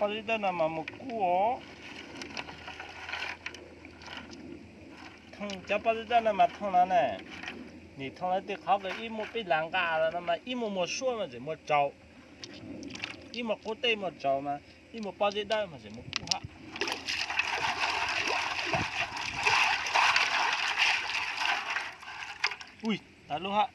Pob zeb dawb no mas mus kub os. Thooj cov pob zeb dawb no mas thooj no ne. Nim thooj lawv tej qhov ib muaj peb las nqa no mas ib muaj muag suab mas tseem muaj tsaus. Ib muaj qub teb muaj tsaus mas ib muaj pob zeb dawb mas tseem muaj kub hab. Ui, tas lub hab.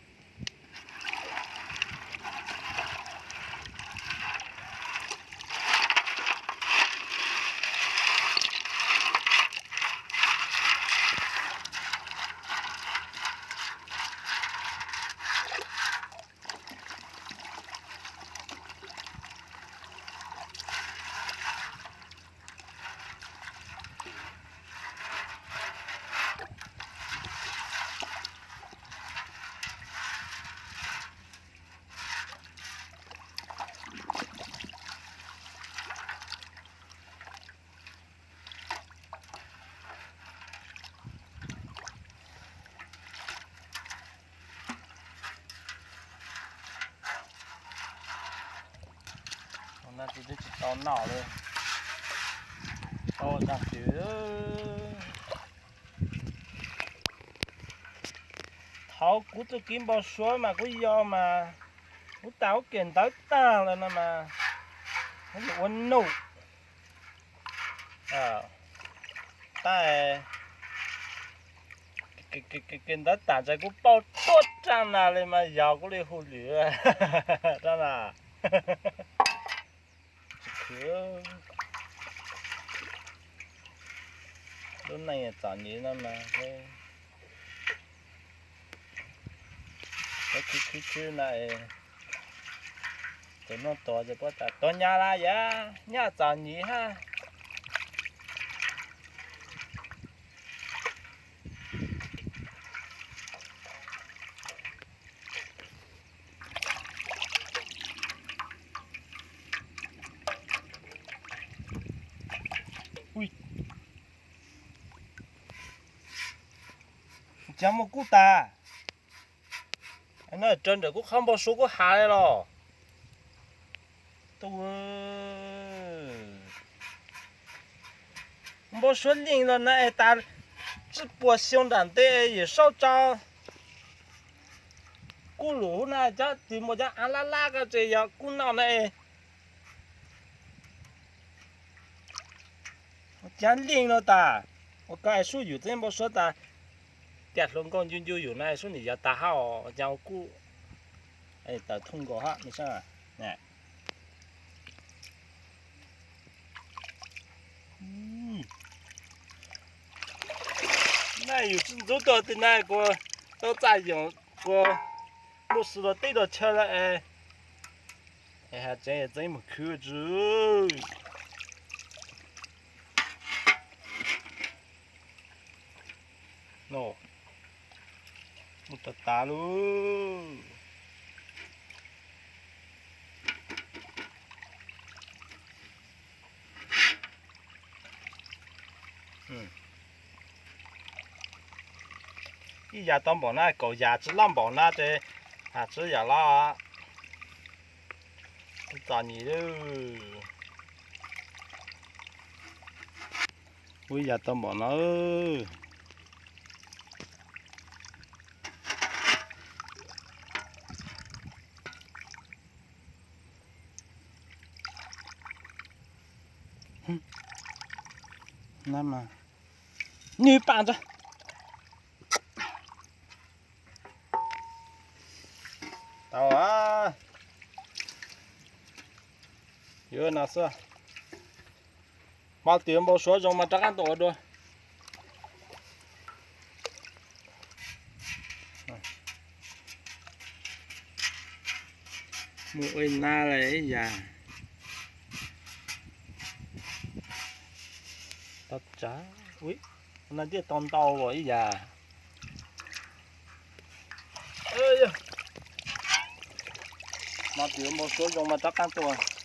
Ua no ces twb tsis tau noj li. Tau ua tsaug twv. Thaum kuv txuj kev npau suav mas kuv yog mas kuv tas kuv kev ntawv tag lawm no mas kuv yuav ua nuj. Tab kev ntawv tas ntawd kuv pauj tuab rag nas li mas yog kuv li hu lwm rag nas. Tsis khwv. Lub neej txom nyem no mas, khwv khwv khwv no, tus hnub tuag ces puab tas tuag nyab lawm yam, nyab txom nyem hab. Cas muaj kub tas no, raws nraim kuv qhov npau suav kuv has li los. Npau suav leej los na es tas tsib puas xyoo nram ntej yawm saub tso kuj lus hub na cov twg muaj cov av lab lab ko ces yog kub noj na es. Cas leej no tas, ua koj es sub yus txeeb npau suav tas, tiam hluas nkauj ncu ncu yus na sub nim yog tas hab os, cas ua kuj tawm thooj nkaus hab. Na yus tsi ntxub tuaj tej na kuas tau txaj yoom kuas muaj xwb los teb los chaw lawm es, es has tseev txeeb mus khwv tsi. Muaj tas tas lub. Ib yam tau npaum na, kaum yam tsi loj npaum na ces has tsi yam loj. Txom nyem lawm. Ua ib yam tau npaum no. Nws pam ntsa. Tau, yuav no xwb. Hmo twg npau suav zoo mas rov qab tuaj ua dua. Muaj ua ib nab lawm ib yam. Tau tsav, ua no thiaj tau ntau ib yam. Hmo twg npau suav zoo mas rov qab tuaj.